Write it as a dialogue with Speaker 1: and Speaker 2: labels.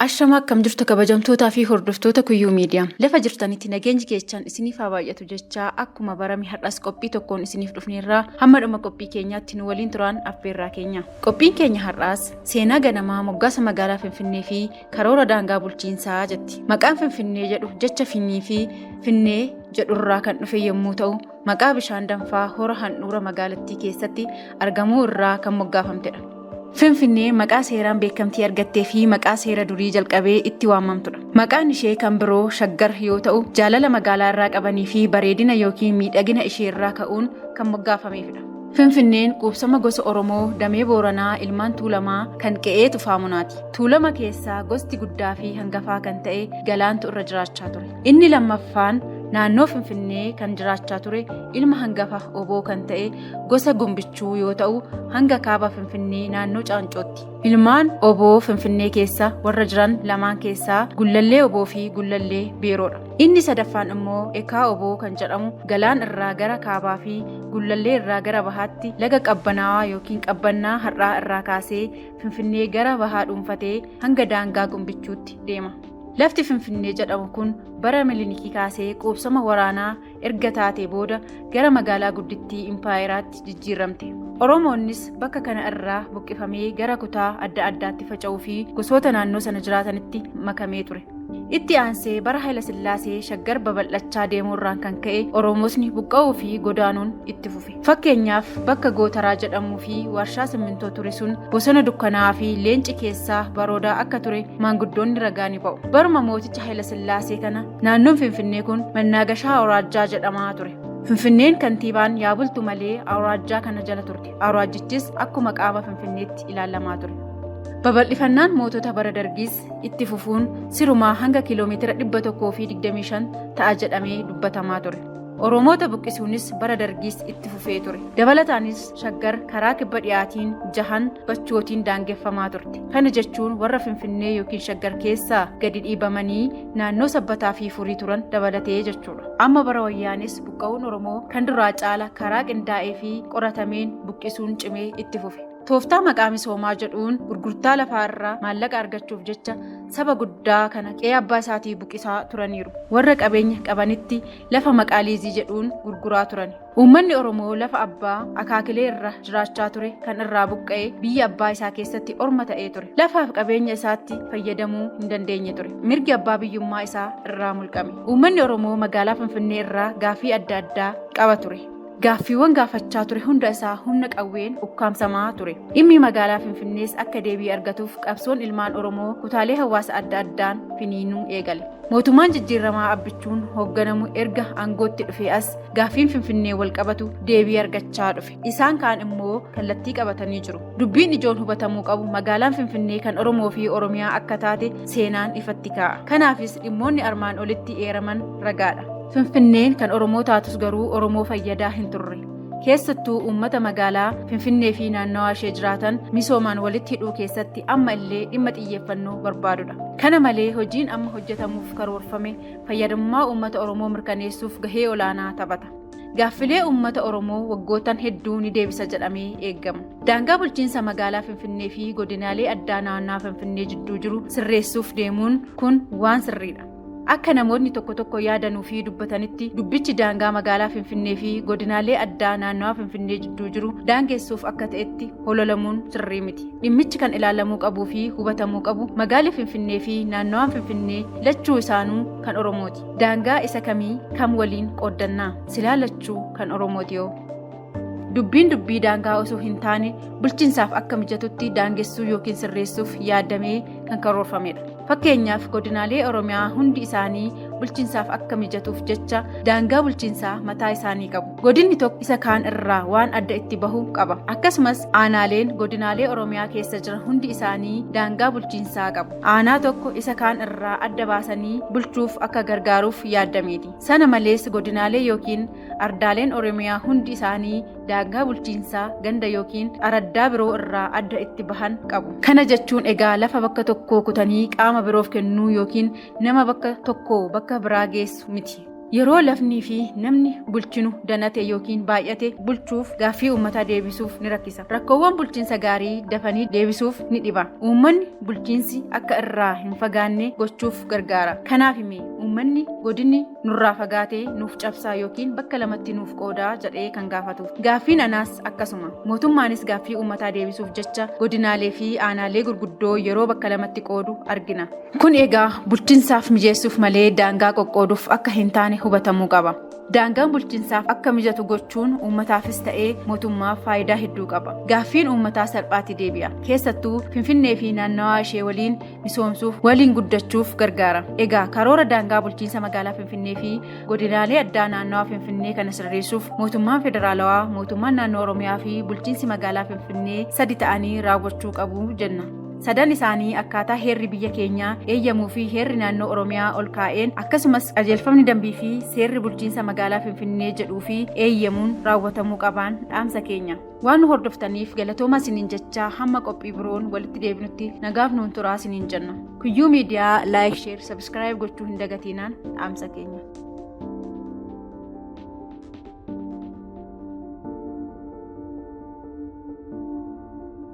Speaker 1: Ashama akkam jirtu kabajamtootaa fi hordoftoota Kuyyuu Miidiyaa. Lafa jirtanitti nageenyi keechaan isiniif haa baay'atu jechaa akkuma barame har'as qophii tokkoon isiniif dhufneerraa hamma dhuma qophii keenyaatti nu waliin turaan affeerraa keenya. Qophiin keenya har'aas seenaa ganamaa moggaasa magaalaa Finfinnee fi karoora daangaa bulchiinsaa jetti. Maqaan Finfinnee jedhu jecha Finnii fi Finnee jedhurraa kan dhufe yommuu ta'u, maqaa bishaan danfaa hora handhuura magaalattii keessatti argamuu irraa kan moggaafamtedha. Finfinnee maqaa seeraan beekamtii argattee fi maqaa seera durii jalqabee itti waamamtudha. Maqaan ishee kan biroo Shaggar yoo ta'u, jaalala magaalaa irraa qabanii fi bareedina yookiin miidhagina ishee irraa ka'uun kan moggaafameefidha. Finfinneen quubsama gosa Oromoo damee Booranaa ilmaan Tuulamaa kan qe'ee Tufaamunaati. Tuulama keessaa gosti guddaa fi hangafaa kan ta'e Galaantu irra jiraachaa ture. Inni lammaffaan naannoo Finfinnee kan jiraachaa ture ilma hangafa Oboo kan ta'e gosa Gumbichuu yoo ta'u hanga kaaba Finfinnee naannoo Caancootti. Ilmaan Oboo Finfinnee keessa warra jiran lamaan keessaa Gullallee Oboo fi Gullallee Beeroodha. Inni sadaffaan immoo Ekaa Oboo kan jedhamu Galaan irraa gara kaabaa fi Gullallee irraa gara bahaatti laga Qabbanaawaa yookiin Qabbannaa har'aa irraa kaasee Finfinnee gara bahaa dhuunfatee hanga daangaa Gumbichuutti deema. Lafti Finfinnee jedhamu kun bara Milinikii kaasee quubsama waraanaa erga taatee booda gara magaalaa guddittii impaayeraatti jijjiiramte. Oromoonnis bakka kana irraa buqqifamee gara kutaa adda addaatti faca'uu fi gosoota naannoo sana jiraatanitti makamee ture. Itti aansee bara Hayilasillaasee Shaggar babal'achaa deemuurraan kan ka'e Oromootni buqqa'uu fi godaanuun itti fufe. Fakkeenyaaf bakka Gootaraa jedhamuu fi warshaa simmintoo ture sun bosona dukkanaa'aa fi leenci keessaa baroodaa akka ture maanguddoonni ragaa ni ba'u. Baruma mooticha Hayilasillaasee kana naannoon Finfinnee kun Mannaagashaa Awuraajjaa jedhamaa ture. Finfinneen kantiibaan yaa bultu malee awuraajjaa kana jala turte. Awuraajjichis akkuma qaama Finfinneetti ilaalamaa ture. Babal'ifannaan mootota bara Dargiis itti fufuun sirumaa hanga kiiloomeetira 125 ta'a jedhamee dubbatamaa ture. Oromoota buqqisuunis bara Dargiis itti fufee ture. Dabalataanis Shaggar karaa kibba dhiyaatiin jahan Bachootiin daangeffamaa turte. Kana jechuun warra Finfinnee yookiin Shaggar keessaa gadi dhiibamanii naannoo Sabbataa fi Furii turan dabalatee jechuudha. Amma bara Wayyaanees buqqa'uun Oromoo kan duraa caala karaa qindaa'ee fi qoratameen buqqisuun cimee itti fufe. Tooftaa maqaa misoomaa jedhuun gurgurtaa lafaa irraa maallaqa argachuuf jecha saba guddaa kana qe'ee abbaa isaatii buqisaa turaniiru. Warra qabeenya qabanitti lafa maqaa liizii jedhuun gurguraa turani. Uummanni Oromoo lafa abbaa akaakilee irra jiraachaa ture kan irraa buqqa'e biyya abbaa isaa keessatti orma ta'ee ture. Lafaaf qabeenya isaatti fayyadamuu hin dandeenye ture. Mirgi abbaa biyyummaa isaa irraa mulqame. Uummanni Oromoo magaalaa Finfinnee irraa gaaffii adda addaa qaba ture. Gaaffiiwwan gaafachaa ture hunda isaa humna qawween ukkaamsamaa ture. Dhimmi magaalaa Finfinnees akka deebii argatuuf qabsoon ilmaan Oromoo kutaalee hawaasa adda addaan finiinuu eegale. Mootummaan jijjiirramaa Abbichuun hoogganamu erga aangootti dhufee as gaaffiin Finfinneen walqabatu deebii argachaa dhufe. Isaan kaan immoo kallattii qabatanii jiru. Dubbiin ijoon hubatamuu qabu magaalaan Finfinnee kan Oromoo fi Oromiyaa akka taate seenaan ifatti kaa'a. Kanaafis dhimmoonni armaan olitti eeraman ragaadha. Finfinneen kan Oromoo taatus garuu Oromoo fayyadaa hin turre. Keessattuu uummata magaalaa Finfinnee fi naannawaa ishee jiraatan misoomaan walitti hidhuu keessatti amma illee dhimma xiyyeeffannoo barbaadudha. Kana malee hojiin amma hojjetamuuf karoorfame fayyadamummaa uummata Oromoo mirkaneessuuf gahee olaanaa taphata. Gaaffilee uummata Oromoo waggoottan hedduu ni deebisa jedhamee eegama. Daangaa bulchiinsa magaalaa Finfinnee fi godinaalee addaa naannawaa Finfinnee jidduu jiru sirreessuuf deemuun kun waan sirriidha. Akka namootni tokko tokko yaadanuu fi dubbatanitti dubbichi daangaa magaalaa Finfinnee fi godinaalee addaa naannawaa Finfinnee jidduu jiru daangessuuf akka ta'etti hololamuun sirrii miti. Dhimmichi kan ilaalamuu qabuu fi hubatamuu qabu magaalli Finfinnee fi naannawaan Finfinnee lachuu isaanuu kan Oromooti. Daangaa isa kamii kam waliin qooddannaa? Silaa lachuu kan Oromootiyoo. Dubbiin dubbii daangaa osoo hin taane bulchiinsaaf akka mijatutti daangessuu yookiin sirreessuuf yaadamee kan karoorfamedha. Fakkeenyaaf godinaalee Oromiyaa hundi isaanii bulchiinsaaf akka mijatuuf jecha daangaa bulchiinsaa mataa isaanii qabu. Godinni tokko isa kaan irraa waan adda itti bahu qaba. Akkasumas aanaaleen godinaalee Oromiyaa keessa jiran hundi isaanii daangaa bulchiinsaa qabu. Aanaa tokko isa kaan irraa adda baasanii bulchuuf akka gargaaruuf yaadameeti. Sana malees godinaalee yookiin Ardaaleen Oromiyaa hundi isaanii daangaa bulchiinsaa ganda yookiin araddaa biroo irraa adda itti bahan qabu. Kana jechuun egaa lafa bakka tokkoo kutanii qaama biroof kennuu yookiin nama bakka tokkoo bakka biraa geessu miti. Yeroo lafnii fi namni bulchinu danate yookiin baay'ate bulchuuf gaaffii uummataa deebisuuf ni rakkisa. Rakkoowwan bulchiinsa gaarii dafanii deebisuuf ni dhiba. Uummanni bulchiinsi akka irraa hin fagaanne gochuuf gargaara. Kanaaf hime uummanni godinni nurraa fagaatee nuuf cabsaa yookiin bakka lamatti nuuf qoodaa jedhee kan gaafatuuf. Gaaffiin anaas akkasuma. Mootummaanis gaaffii uummataa deebisuuf jecha godinaalee fi aanaalee gurguddoo yeroo bakka lamatti qoodu argina. Kun egaa bulchiinsaaf mijeessuuf malee daangaa qoqqooduuf akka hin taane hubatamuu qaba. Daangaan bulchiinsaaf akka mijatu gochuun uummataafis ta'ee mootummaaf faayidaa hedduu qaba. Gaaffiin uummataa salphaatti deebi'a. Keessattuu Finfinnee fi naannawaa ishee waliin misoomsuuf, waliin guddachuuf gargaara. Egaa karoora daangaa bulchiinsa magaalaa Finfinnee fi godinaalee addaa naannawaa Finfinnee kana sirreessuuf mootummaan federaalawaa, mootummaan naannoo Oromiyaa fi bulchiinsi magaalaa Finfinnee sadi ta'anii raawwachuu qabu jenna. Sadan isaanii akkaataa heerri biyya keenyaa eeyyamuu fi heerri naannoo Oromiyaa ol kaa'een akkasumas qajeelfamni dambii fi seerri bulchiinsa magaalaa Finfinnee jedhuu fi eeyyamuun raawwatamuu qabaan dhaamsa keenya. Waan nu hordoftaniif galatoomaa isiniin jechaa hamma qophii biroon walitti deebinutti nagaaf nuun turaa isiniin jenna. Kuyyuu Miidiyaa like, share, subscribe gochuu hin dagatinaan dhaamsa keenya.